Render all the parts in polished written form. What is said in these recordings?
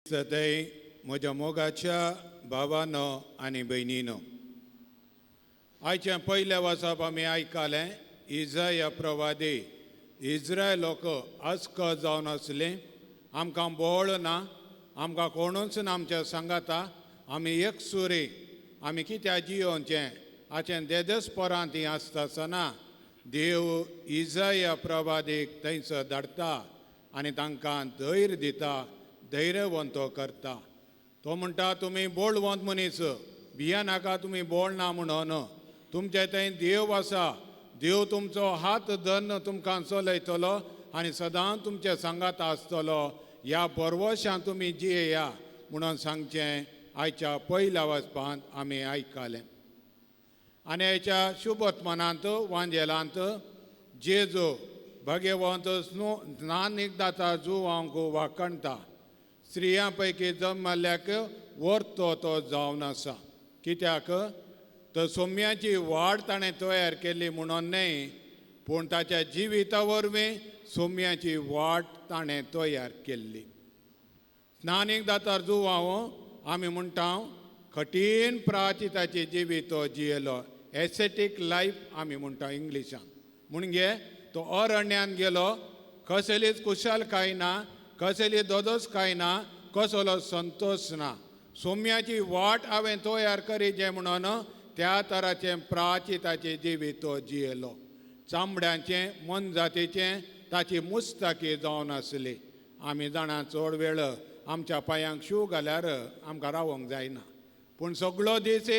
सदैव म्हज्या मोगाच्या भावानो आनी भयणीनो, आयचें पयलें वाचप आमी आयकलें. इजाया प्रवादी इस्रायल लोक अस्क जावन आसले. आमकां बोळ ना, आमकां कोणूच ना आमच्या सांगाता, आमी एकसुरी, आमी कित्याक जियोवचें हाचें देदेस्पोरांत ती आसता आसतना देव इजाया प्रवादीक थंयसर धाडटा आनी तांकां धैर्य दिता, धैर्यवंत करता. तो म्हणटा, तुमी बोळवंत मनीस, भिया नाका, तुमी बोळ ना म्हणून. तुमचे थंय देव आसा, देव तुमचो हात धरून तुमकां चलयतलो आनी सदां तुमचे सांगात आसतलो. ह्या बरवशान तुमी जियेया म्हणून सांगचें आयच्या पयल्या वाचपांत आमी आयकलें. आनी आयच्या शुभत्मनांत वांजेलांत जेजू भगवंत स्नानिकदाता जुवांक वाखणटा. स्त्रियां पैकी जल्मल्ल्याक वर्तो तो जावन आसा. कित्याक तर सोम्याची वाड ताणें तयार केली म्हणून न्हय, पूण ताच्या जिविता वरवीं सोम्याची वाट ताणें तयार केल्ली. स्नानीक दातार जुवांव आमी म्हणटा कठीण प्राचिताचे जिवीत तो जियेलो, एसेटीक लायफ आमी म्हणटा इंग्लिशान. म्हणजे तो अरण्यान गेलो, कसलीच कुशलकाय ना, कसली दोदोस काय ना, कसलो संतोश ना. सोम्याची वाट हांवें तयार करी जें म्हणून त्या तराचें प्राचिताचें जिवीत तो जियेलो. चामड्यांचें मनजातीचें ताची मुस्ताकी जावन आसली. आमी जाणा, चड वेळ आमच्या पांयांक शू घाल्यार आमकां रावंक जायना, पूण सगळो दीस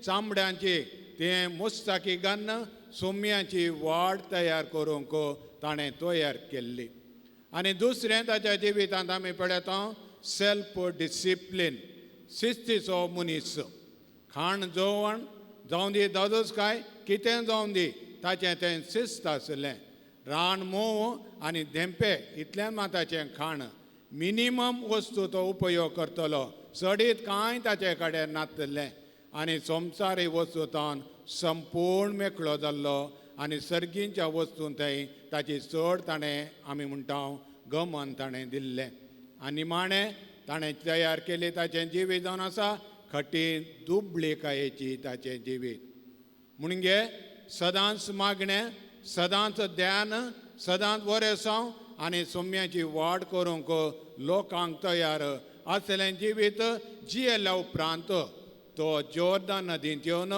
चामड्यांची तें मुस्ताकी घालून सोम्याची वाट तयार करूंक ताणें तयार केल्ली. आनी दुसरें ताच्या जिवितांत आमी पळयता सेल्फ डिसिप्लीन, शिस्तीचो मनीस. खाण जेवण जावं दी, दादोस काय कितें जावं दी, ताचें तें शिस्त आसलें. रान मोव आनी धेंपे इतल्यान मात ताचें खाण, मिनिमम वस्तू तो उपयोग करतलो, चडीत कांय ताचे कडेन नासलें. आनी संवसारी वस्तूंतान संपूर्ण मेकळो जाल्लो आनी सर्गींच्या वस्तून थंय ताची चड ताणें आमी म्हणटा गमन ताणें दिल्लें. आनी निमाणें ताणें तयार केली ताचें जिवीत जावन आसा कठीण दुबळीकायेची ताचें जिवीत. म्हणजे सदांच मागणें, सदांच ध्यान, सदांच बरें आनी सोम्याची वाड करूंक लोकांक तयार आसलें जिवीत जियेल्या उपरांत तो जोर्दान नदींत येवन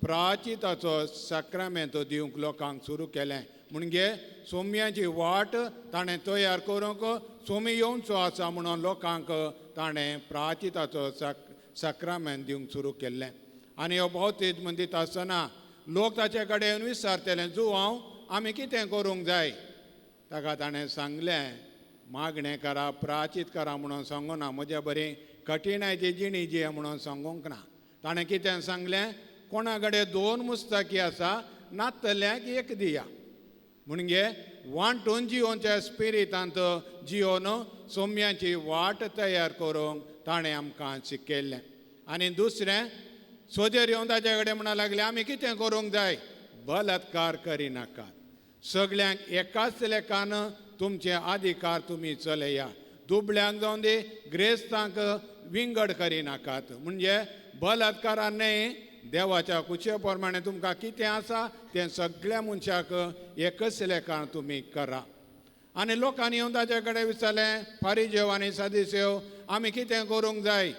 प्राचिताचो साक्रामेंत दिवंक लोकांक सुरू केलें. म्हणजे सोम्याची वाट ताणें तयार करूंक सोमी येवचो आसा म्हणून लोकांक ताणें प्राचिताचो साक्रामेंत दिवंक सुरू केल्लें. आनी हो बावतीज्म दिता आसतना लोक ताचे कडेन विचारतले, जुवांव आमी कितें करूंक जाय? ताका ताणें सांगलें, मागणें करा, प्राचीत करा म्हणून सांगूंक ना, म्हज्या बरी कठिणायची जिणी जिये म्हणून सांगूंक ना. ताणें कितें सांगलें? कोणा कडेन दोन मुस्ताकी आसा, नातल्याक एक दिया. म्हणजे वांटून जियोवच्या स्पिरितांत जियोन सोम्याची वाट तयार करूंक ताणें आमकां शिकयल्लें. आनी दुसरें, सोजेर येवन ताचे कडेन म्हणूंक लागले, आमी कितें करूंक जाय? बलात्कार करिनाकात, सगल्यांक एकाच लेखान तुमचे अधिकार तुमी चलया, दुबळ्यांक जावन दी ग्रेस्तांक विंगड करिनाकात. म्हणजे बलात्कारान न्हय, देवाच्या कुशे प्रमाणे तुमकां कितें आसा तें सगळ्या मनशाक एकच लेखान तुमी करा. आनी लोकांनी येवन ताचे कडेन विचारलें, फारीजेव आनी सादिसेव, आमी कितें करूंक जाय?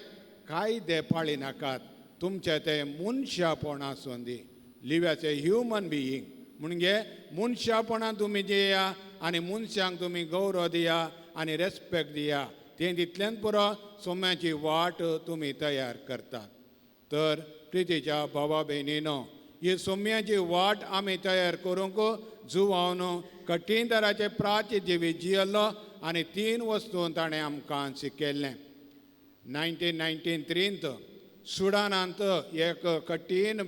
कायदे पाळी नाकात, तुमचें तें मनशापण आसूं दी. Live as a human being. म्हणजे मनशापणान तुमी जिया आनी मनशांक तुमी गौरव दिया आनी रेस्पेक्ट दिया, तें तितलेंच पुरो, सोम्याची वाट तुमी तयार करतात. तर प्रितीच्या भावा भयणीनो, ही सोम्याची वाट आमी तयार करूंक जुवावन कठीण तराचे प्राची जिवीत जियेल्लो आनी तीन वस्तून ताणें आमकां शिकयल्लें. 1993त सुडानांत एक कठीण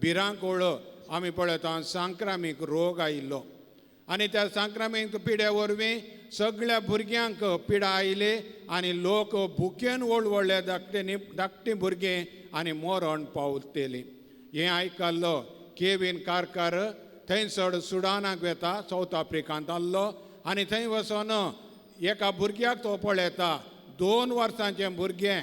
भिरांकूळ आमी पळयता सांक्रामीक रोग आयिल्लो आनी त्या सांक्रामीक पिड्या वरवीं सगळ्या भुरग्यांक पिडा आयली आनी लोक भुकेन व्हड व्हडले धाकटे धाकटीं भुरगीं आनी मरण पावतलीं. हें आयकल्लो केवीन कारकार थंय चड सुडानाक वेता, सावथ आफ्रिकांत आहलो आनी थंय वचोन एका भुरग्याक तो पळयता. 2 वर्सांचें भुरगें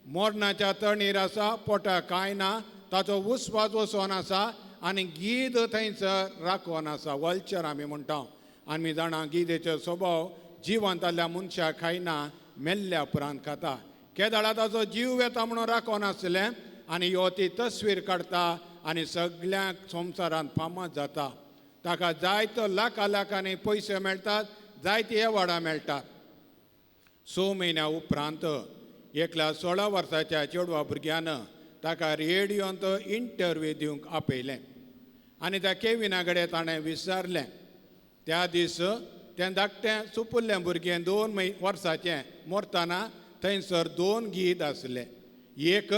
मोरणाच्या तणीर आसा, पोटाक कांय ना, ताचो उस्वास वचोन आसा आनी गीद थंयसर राखोन आसा. वल्चर आमी म्हणटा. आमी जाणा, गिदेचो स्वभाव जिवंत मनशाक खायना, मेल्ल्या उपरांत खाता. केदाळा ताचो जीव वेता म्हणून राखोन आसलें आनी ह्यो ती तस्वीर काडता आनी सगळ्यांक संवसारांत फामाद जाता. ताका जायतो लाखां लाखांनी पयशे मेळटात, जायती एवॉर्डां मेळटात. 6 म्हयन्या उपरांत एकल्या 16 वर्साच्या चेडवा भुरग्यान ताका रेडियोंत इंटरव्यू दिवंक आपयलें आनी त्या केविना कडेन ताणें विचारलें, त्या दीस तें धाकटें सुपुल्लें भुरगें 2 वर्साचें मरतना थंयसर दोन गीद आसले. एक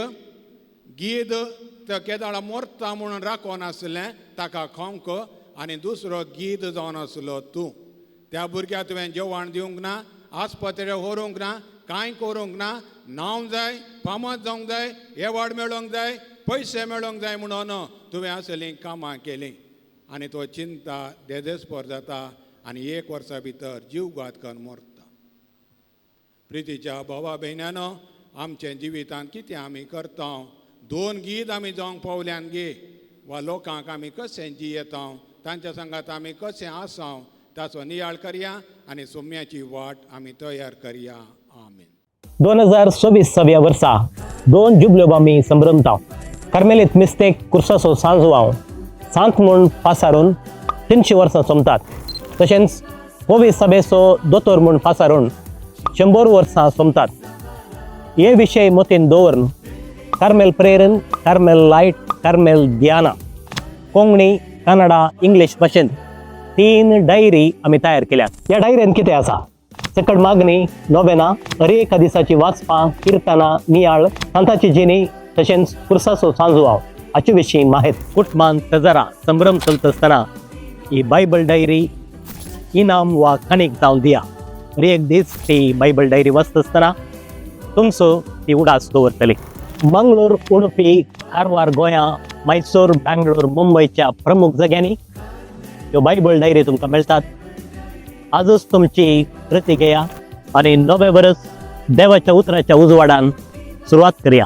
गीद तो केदाळा मोरता म्हणून राखोन आसलें ताका खावंक आनी दुसरो गीद जावन आसलो तूं. त्या भुरग्याक तुवें जेवण दिवंक ना, आस्पत्रे व्हरूंक ना, कांय करूंक ना. नांव जाय, फामाद जावंक जाय, एवॉर्ड मेळोंक जाय, पयशे मेळोंक जाय म्हणून तुवें असलीं कामां केलीं. आनी तो चिंता देदेस्पर जाता आनी एक वर्सा भितर जीवघात करून मरता. प्रितीच्या भावा भयण्यानो, आमच्या जिवितांत कितें आमी करता? दोन गीद आमी जावंक पावल्यान गे वा लोकांक आमी कशें जियेता, तांच्या सांगात आमी कशें आसाव, ताचो नियाळ करया आनी सोम्याची वाट आमी तयार करया. आमीन. 2026व्या वर्सा दोन जुबल्यो आमी संभ्रमता. कार्मेलीत मिस्तेक कुर्साचो सांजवाव सांत म्हूण पासारून 300 वर्सां सोमतात, तशेंच कोवी सभेचो दोतोर म्हूण पासारून 100 वर्सां सोमतात. हे विशय मतीन दवरून कार्मेल प्रेरण, कार्मेल लायट, कार्मेल ध्याना कोंकणी, कन्नडा, इंग्लीश भाशेंत तीन डायरी आमी तयार केल्यात. ह्या डायरेंत कितें आसा? सकट मागणी, नोवेना, हर एका दिसाची वाचपां, किर्तनां, नियाळ, सांताची जिणी, तशेंच पुरसाचो सांजवाव हाचे विशीं माहित. कुटुंबान शेजारा संभ्रम चलता आसतना ही बायबल डायरी इनाम वा काणीक जावन दिया. हर एक दीस ती बायबल डायरी वाचता आसतना तुमचो ती उडास दवरतली. मंगळूर, उडुपी, कारवार, गोंया, मैसूर, बँगलोर, मुंबयच्या प्रमुख जाग्यांनी ह्यो बायबल डायरी तुमकां मेळटात. आजच तुमची प्रती घेया आनी नवें वर्स देवाच्या उतराच्या उजवाडान सुरवात करया.